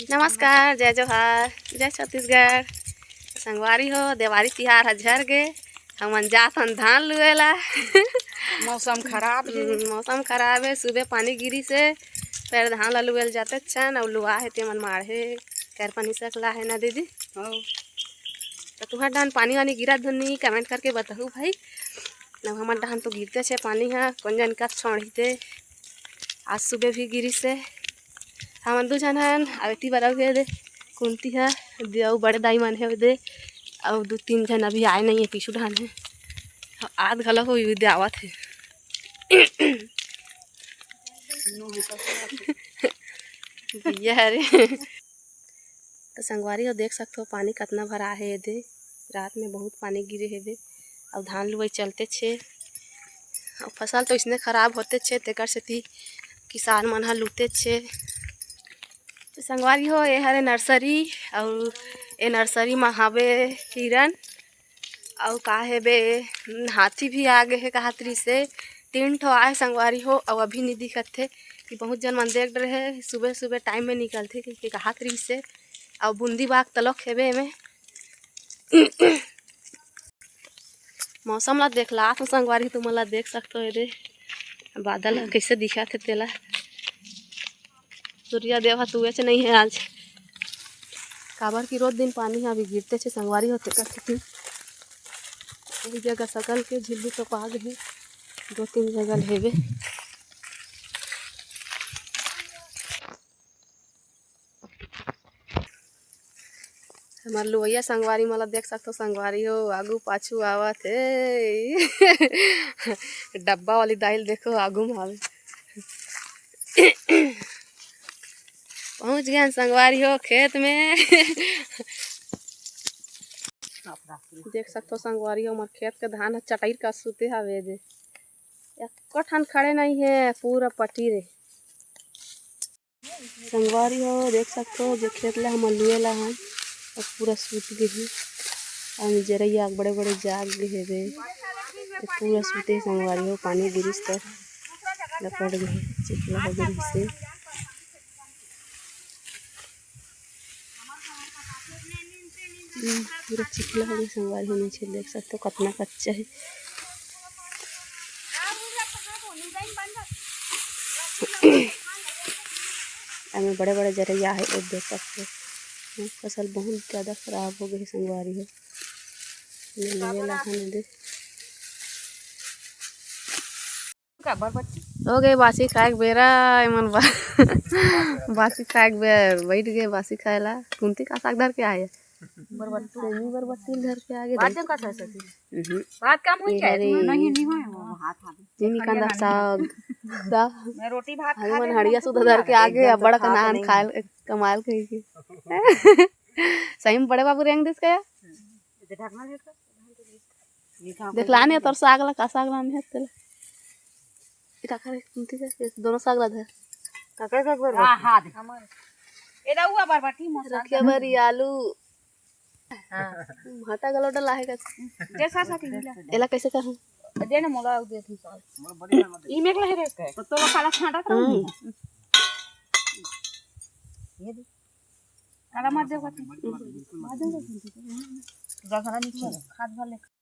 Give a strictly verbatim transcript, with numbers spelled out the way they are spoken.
नमस्कार, जय जोहार, जय छत्तीसगढ़। संगवारी हो, देवारी तिहार ह झर गे, हमन जात हन धान लुए ला। मौसम खराब हे। हम्म, मौसम खराब हे, सुबह पानी गिरिस हे, फेर धान ला लुए ल जाते छन, अउ लुआ हे तेमन माढ़े, कर पानी सकला हे ना दीदी? हौ। त तुहर डाहन पानी वानी गिरत धुन नी, comment करके बताहू भाई। अब हमर डाहन तो गिरते छे पानी ह, कोन जन का छोड़ही ते। आज सुबह भी गिरिस हे। हमन दू झन हन, अउ एती बर अउ हे दे, कुंती ह, दे अउ बड़े दाई मन हे दे, अउ दू तीन झन अभी आए नहीं हे, पीछू डाहन हे। आत घलो हो दे आवत हे। भैया हरे। तो संगवारी हो देख सकथो पानी कतना भरा हे एदे। रात में बहुत पानी गिरे हेबे। अउ धान लुवई चलते छे। अउ फसल तो इसने खराब होते छे, तेकर सेती किसान मन ह लूते छे। तो संगवारी हो, ए हरे नर्सरी, अउ ए नर्सरी म हावे हिरन। अउ का हे बे, हाथी भी आ गे हे कहत रहिस हे। तीन ठो आए संगवारी हो, अउ अभी नी दिखत हे कि बहुत जन मन देख डरे हे, सुबह सुबह टाइम में निकलथे कहिके कहत रहिस हे। अउ बूंदी बाग तलक हेबे एमे। मौसम ला देखला तो संगवारी, तुमन ला देख सकथो एदे बादल ह कइसे दिखत हे तेला। सूर्या देव ह तुएच नइ हे आज, काबर कि रोज दिन पानी ह अभी गिरते छे संगवारी हो, तेकर सेती एक जगह सकल के झिल्ली तो पा गे हे, दो तीन जगह लेबे। हमर लुवैया संगवारी मन ला देख सकथो संगवारी हो, आगू पाछू आवत हे। डब्बा वाली दाई ल देखो, आगू में आवे। पहुंच गए हन संगवारी हो खेत में। देख सकथो संगवारी हो, हमर खेत के धान ह चटैर का सुते हवे दे। एको ठन खड़े नहीं हे, पूरा पटी रे। संगवारी हो, देख सकथो, जे खेत ला हमन लुए ला हन, अब पूरा सूत गे हे। अउ जरइया बड़े-बड़े जाग गे हेबे, ते पूरा सूते हे संगवारी हो, पानी गिरिस त लपट गे हे, चिखला हो गे रिहिसे। हम्म, पूरा चिखला हो गे संगवारी हो, नीचे देख सकथो, कतना कच्चा हे। एमे बड़े-बड़े जरइया हे, ओ देख सकथो। फसल बहुत ज्यादा खराब हो गे हे संगवारी हो। ये लुए ला हन दे। का बरबट्टी? हो गे बासी खाए के बेरा, एमन बा-, बासी खाए के बेर बैठ गे बासी खाए ला। कुंती का साग धर के आए? बरबट्टी। सेमी बरबट्टी धर के आगे बात दे। जन का साग सखी? हम्म। बात काम होई ये क्या? हरे। नहीं, नहीं होए, वो हाथ हाथ। ये निकांदा साग। दा। मैं रोटी भात खा हनुमान ले, हड़िया हमको सुधा कोई धर के लागत आगे, एकदम अब बड़ा तो खा कनान नहीं। खाए, कमाल कही के। सही में बड़े बाबू रेंग दिस गया? ये ढकना देखो। देखला ने तोर साग ला, का साग लाने हे तेला। ए काकर हे, कुंती का, ये दोनों साग ला धर। काकर का एक बार हाँ, हाँ, दे। ए दा हुआ बरबट्टी मौसम। रखिया बरी आलू। हाँ। भाटा गलो डला हे का? जैसा सा की मिला। एला कैसे करूँ? दे ना मोला, दे तू साग। ई मेक ला हे रे। तो तोला काला छांटा कर। हम्म। ये दे। काला मत दे, मत दे। जगह नहीं, खाद भर ले।